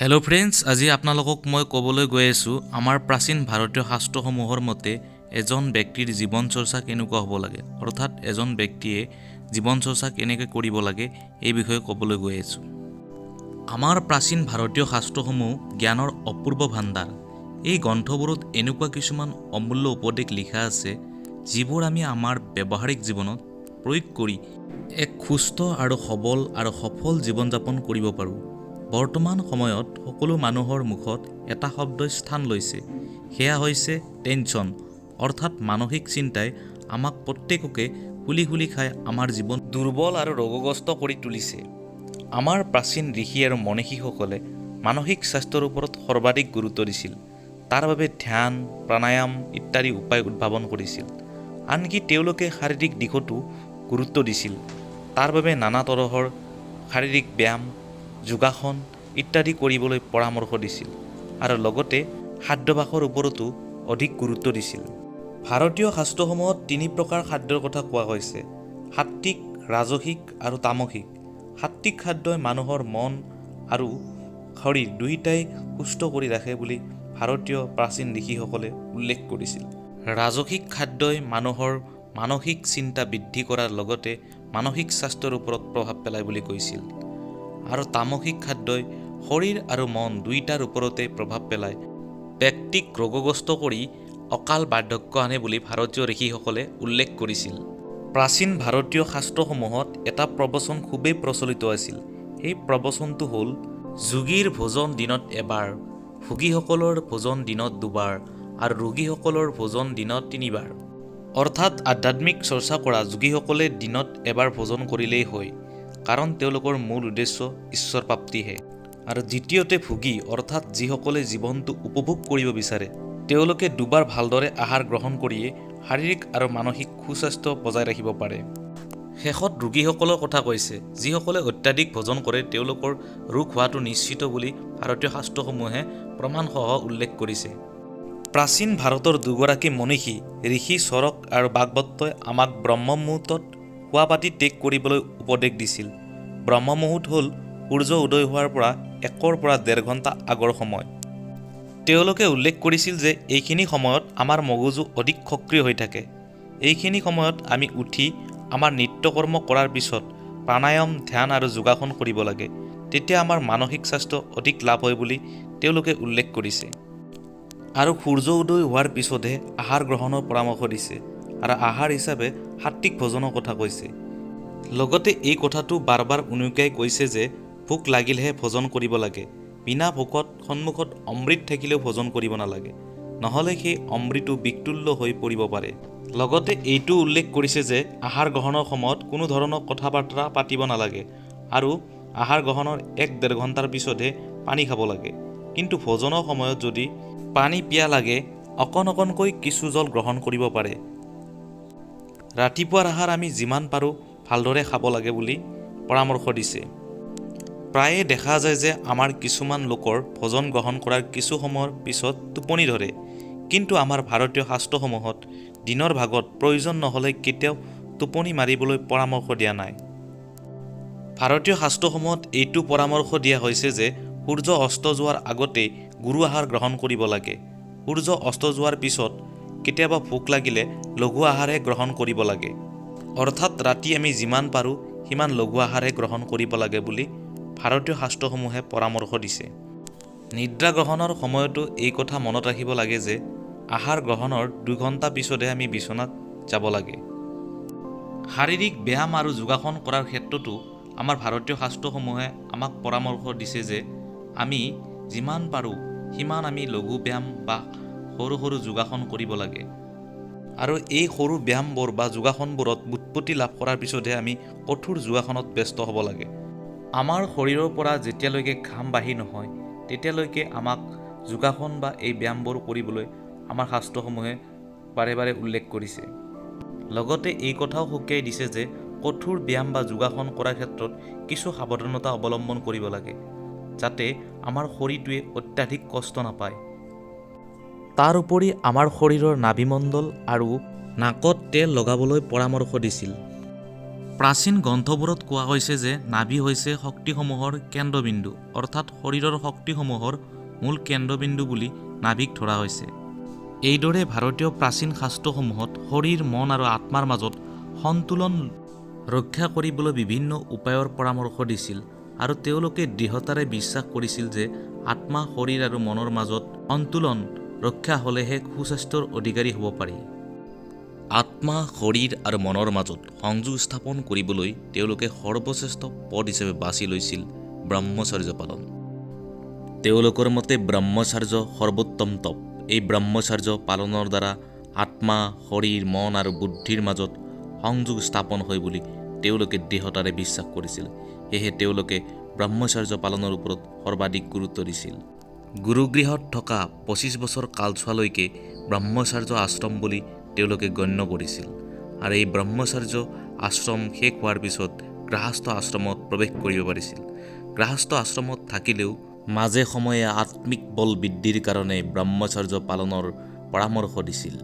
Hello' friends, আজি আপোনালোকক মই ক'বলৈ গৈ আছোঁ, আমাৰ প্ৰাচীন ভাৰতীয় শাস্ত্ৰসমূহৰ মতে এজন ব্যক্তিৰ জীৱন চৰ্চা কেনেকুৱা হ'ব লাগে, অৰ্থাৎ এজন ব্যক্তিয়ে জীৱন চৰ্চা কেনেকৈ কৰিব লাগে, এই বিষয়ে ক'বলৈ গৈ আছোঁ। আমাৰ প্ৰাচীন ভাৰতীয় শাস্ত্ৰসমূহ জ্ঞানৰ অপূৰ্ব ভাণ্ডাৰ। এই গ্ৰন্থবোৰত এনেকুৱা কিছুমান অমূল্য উপদেশ লিখা আছে, যিবোৰ আমি আমাৰ ব্যৱহাৰিক জীৱনত প্ৰয়োগ কৰি এক সুস্থ আৰু সবল আৰু সফল জীৱন যাপন কৰিব পাৰোঁ। বৰ্তমান সময়ত সকলো মানুহৰ মুখত এটা শব্দই স্থান লৈছে, সেয়া হৈছে টেনশ্যন। অৰ্থাৎ মানসিক চিন্তাই আমাক প্ৰত্যেককে খুলি খুলি খাই আমাৰ জীৱন দুৰ্বল আৰু ৰোগগ্ৰস্ত কৰি তুলিছে। আমাৰ প্ৰাচীন ঋষি আৰু মনীষীসকলে মানসিক স্বাস্থ্যৰ ওপৰত সৰ্বাধিক গুৰুত্ব দিছিল। তাৰ বাবে ধ্যান, প্ৰাণায়াম ইত্যাদি উপায় উদ্ভাৱন কৰিছিল। আনকি তেওঁলোকে শাৰীৰিক দিশতো গুৰুত্ব দিছিল। তাৰ বাবে নানা তৰহৰ শাৰীৰিক ব্যায়াম, যোগাসন ইত্যাদি কৰিবলৈ পৰামৰ্শ দিছিল আৰু লগতে খাদ্যাভ্যাসৰ ওপৰতো অধিক গুৰুত্ব দিছিল। ভাৰতীয় শাস্ত্ৰসমূহত তিনি প্ৰকাৰ খাদ্যৰ কথা কোৱা হৈছে: সাত্বিক, ৰাজসিক আৰু তামসিক। সাত্বিক খাদ্যই মানুহৰ মন আৰু শৰীৰ দুয়োটাই সুস্থ কৰি ৰাখে বুলি ভাৰতীয় প্ৰাচীন ঋষিসকলে উল্লেখ কৰিছিল। ৰাজসিক খাদ্যই মানুহৰ মানসিক চিন্তা বৃদ্ধি কৰাৰ লগতে মানসিক স্বাস্থ্যৰ ওপৰত প্ৰভাৱ পেলায় বুলি কৈছিল। আৰু তামসিক খাদ্যই শৰীৰ আৰু মন দুয়োটাৰ ওপৰতে প্ৰভাৱ পেলায়, ব্যক্তিক ৰোগগ্ৰস্ত কৰি অকাল বাৰ্ধক্য আনে বুলি ভাৰতীয় ঋষিসকলে উল্লেখ কৰিছিল। প্ৰাচীন ভাৰতীয় শাস্ত্ৰসমূহত এটা প্ৰবচন খুবেই প্ৰচলিত আছিল। সেই প্ৰবচনটো হ'ল, যোগীৰ ভোজন দিনত এবাৰ, ভোগীসকলৰ ভোজন দিনত দুবাৰ আৰু ৰোগীসকলৰ ভোজন দিনত তিনিবাৰ। অৰ্থাৎ আধ্যাত্মিক চৰ্চা কৰা যোগীসকলে দিনত এবাৰ ভোজন কৰিলেই হয়, কাৰণ তেওঁলোকৰ মূল উদ্দেশ্য ঈশ্বৰ প্ৰাপ্তিহে। আৰু দ্বিতীয়তে ভোগী, অৰ্থাৎ যিসকলে জীৱনটো উপভোগ কৰিব বিচাৰে, তেওঁলোকে দুবাৰ ভালদৰে আহাৰ গ্ৰহণ কৰিয়ে শাৰীৰিক আৰু মানসিক সুস্বাস্থ্য বজাই ৰাখিব পাৰে। শেষত ৰোগীসকলৰ কথা কৈছে, যিসকলে অত্যাধিক ভোজন কৰে তেওঁলোকৰ ৰোগ হোৱাটো নিশ্চিত বুলি ভাৰতীয় শাস্ত্ৰসমূহে প্ৰমাণসহ উল্লেখ কৰিছে। প্ৰাচীন ভাৰতৰ দুগৰাকী মনীষী ঋষি চৰক আৰু বাগভট্টই আমাক ব্ৰহ্ম মুহূৰ্তত শোৱাপাটী ত্যাগ কৰিবলৈ উপদেশ দিছিল। ব্ৰহ্ম মুহূৰ্ত হ'ল সূৰ্য উদয় হোৱাৰ পৰা 1ৰ পৰা 1.5 ঘণ্টা আগৰ সময়। তেওঁলোকে উল্লেখ কৰিছিল যে এইখিনি সময়ত আমাৰ মগজু অধিক সক্ৰিয় হৈ থাকে। এইখিনি সময়ত আমি উঠি আমাৰ নিত্যকৰ্ম কৰাৰ পিছত প্ৰাণায়াম, ধ্যান আৰু যোগাসন কৰিব লাগে। তেতিয়া আমাৰ মানসিক স্বাস্থ্য অধিক লাভ হয় বুলি তেওঁলোকে উল্লেখ কৰিছে। আৰু সূৰ্য উদয় হোৱাৰ পিছতহে আহাৰ গ্ৰহণৰ পৰামৰ্শ দিছে আৰু আহাৰ হিচাপে সাত্বিক ভোজনৰ কথা কৈছে। লগতে এই কথাটো বাৰ বাৰ উনুকিয়াই কৈছে যে ভোক লাগিলেহে ভোজন কৰিব লাগে। বিনা ভোকত সন্মুখত অমৃত থাকিলেও ভোজন কৰিব নালাগে, নহ'লে সেই অমৃতো বিষতুল্য হৈ পৰিব পাৰে। লগতে এইটো উল্লেখ কৰিছে যে আহাৰ গ্ৰহণৰ সময়ত কোনো ধৰণৰ কথা বাৰ্তা পাতিব নালাগে আৰু আহাৰ গ্ৰহণৰ 1-1.5 ঘণ্টাৰ পিছতহে পানী খাব লাগে। কিন্তু ভোজনৰ সময়ত যদি পানী পিয়াহ লাগে, অকণ অকণকৈ কিছু জল গ্ৰহণ কৰিব পাৰে। ৰাতিপুৱাৰ আহাৰ আমি যিমান পাৰোঁ ভালদৰে খাব লাগে বুলি পৰামৰ্শ দিছে। প্ৰায়ে দেখা যায় যে আমাৰ কিছুমান লোকৰ ভোজন গ্ৰহণ কৰাৰ কিছু সময়ৰ পিছত টোপনি ধৰে। কিন্তু আমাৰ ভাৰতীয় শাস্ত্ৰসমূহত দিনৰ ভাগত প্ৰয়োজন নহ'লে কেতিয়াও টোপনি মাৰিবলৈ পৰামৰ্শ দিয়া নাই। ভাৰতীয় শাস্ত্ৰসমূহত এইটো পৰামৰ্শ দিয়া হৈছে যে সূৰ্য অস্ত যোৱাৰ আগতেই গুৰু আহাৰ গ্ৰহণ কৰিব লাগে। সূৰ্য অস্ত যোৱাৰ পিছত কেতিয়াবা ভোক লাগিলে লঘু আহাৰহে গ্ৰহণ কৰিব লাগে। অৰ্থাৎ ৰাতি আমি যিমান পাৰোঁ সিমান লঘু আহাৰহে গ্ৰহণ কৰিব লাগে বুলি ভাৰতীয় শাস্ত্ৰসমূহে পৰামৰ্শ দিছে। নিদ্ৰা গ্ৰহণৰ সময়তো এই কথা মনত ৰাখিব লাগে যে আহাৰ গ্ৰহণৰ 2 ঘণ্টা পিছতহে আমি বিচনাত যাব লাগে। শাৰীৰিক ব্যায়াম আৰু যোগাসন কৰাৰ ক্ষেত্ৰতো আমাৰ ভাৰতীয় শাস্ত্ৰসমূহে আমাক পৰামৰ্শ দিছে যে আমি যিমান পাৰোঁ সিমান আমি লঘু ব্যায়াম বা সৰু সৰু যোগাসন কৰিব লাগে আৰু এই সৰু ব্যায়ামবোৰ বা যোগাসনবোৰত ব্যুৎপত্তি লাভ কৰাৰ পিছতহে আমি কঠোৰ যোগাসনত ব্যস্ত হ'ব লাগে। আমাৰ শৰীৰৰ পৰা যেতিয়ালৈকে ঘাম বাহিৰ নহয়, তেতিয়ালৈকে আমাক যোগাসন বা এই ব্যায়ামবোৰ কৰিবলৈ আমাৰ শাস্ত্ৰসমূহে বাৰে বাৰে উল্লেখ কৰিছে। লগতে এই কথাও সকীয়াই দিছে যে কঠোৰ ব্যায়াম বা যোগাসন কৰাৰ ক্ষেত্ৰত কিছু সাৱধানতা অৱলম্বন কৰিব লাগে, যাতে আমাৰ শৰীৰটোৱে অত্যাধিক কষ্ট নাপায়। তাৰ উপৰি আমাৰ শৰীৰৰ নাভিমণ্ডল আৰু নাকত তেল লগাবলৈ পৰামৰ্শ দিছিল। প্ৰাচীন গ্ৰন্থবোৰত কোৱা হৈছে যে নাভি হৈছে শক্তিসমূহৰ কেন্দ্ৰবিন্দু, অৰ্থাৎ শৰীৰৰ শক্তিসমূহৰ মূল কেন্দ্ৰবিন্দু বুলি নাভিক ধৰা হৈছে। এইদৰে ভাৰতীয় প্ৰাচীন শাস্ত্ৰসমূহত শৰীৰ, মন আৰু আত্মাৰ মাজত সন্তুলন ৰক্ষা কৰিবলৈ বিভিন্ন উপায়ৰ পৰামৰ্শ দিছিল আৰু তেওঁলোকে দৃঢ়তাৰে বিশ্বাস কৰিছিল যে আত্মা, শৰীৰ আৰু মনৰ মাজত সন্তুলন ৰক্ষা হ'লেহে সুস্বাস্থ্যৰ অধিকাৰী হ'ব পাৰি। আত্মা, শৰীৰ আৰু মনৰ মাজত সংযোগ স্থাপন কৰিবলৈ তেওঁলোকে সৰ্বশ্ৰেষ্ঠ পথ হিচাপে বাছি লৈছিল ব্ৰহ্মচৰ্য পালন। তেওঁলোকৰ মতে ব্ৰহ্মচৰ্য সৰ্বোত্তম তপ। এই ব্ৰহ্মচৰ্য পালনৰ দ্বাৰা আত্মা, শৰীৰ, মন আৰু বুদ্ধিৰ মাজত সংযোগ স্থাপন হয় বুলি তেওঁলোকে দৃঢ়তাৰে বিশ্বাস কৰিছিল। সেয়েহে তেওঁলোকে ব্ৰহ্মচৰ্য পালনৰ ওপৰত সৰ্বাধিক গুৰুত্ব দিছিল। গুৰুগৃহত থকা 25 বছৰ কালছোৱালৈকে ব্ৰহ্মচৰ্য আশ্ৰম বুলি তেওঁলোকে গণ্য কৰিছিল আৰু এই ব্ৰহ্মচৰ্য আশ্ৰম শেষ হোৱাৰ পিছত গৃহস্থ আশ্ৰমত প্ৰৱেশ কৰিব পাৰিছিল। গৃহস্থ আশ্ৰমত থাকিলেও মাজে সময়ে আত্মিক বল বৃদ্ধিৰ কাৰণে ব্ৰহ্মচৰ্য পালনৰ পৰামৰ্শ দিছিল।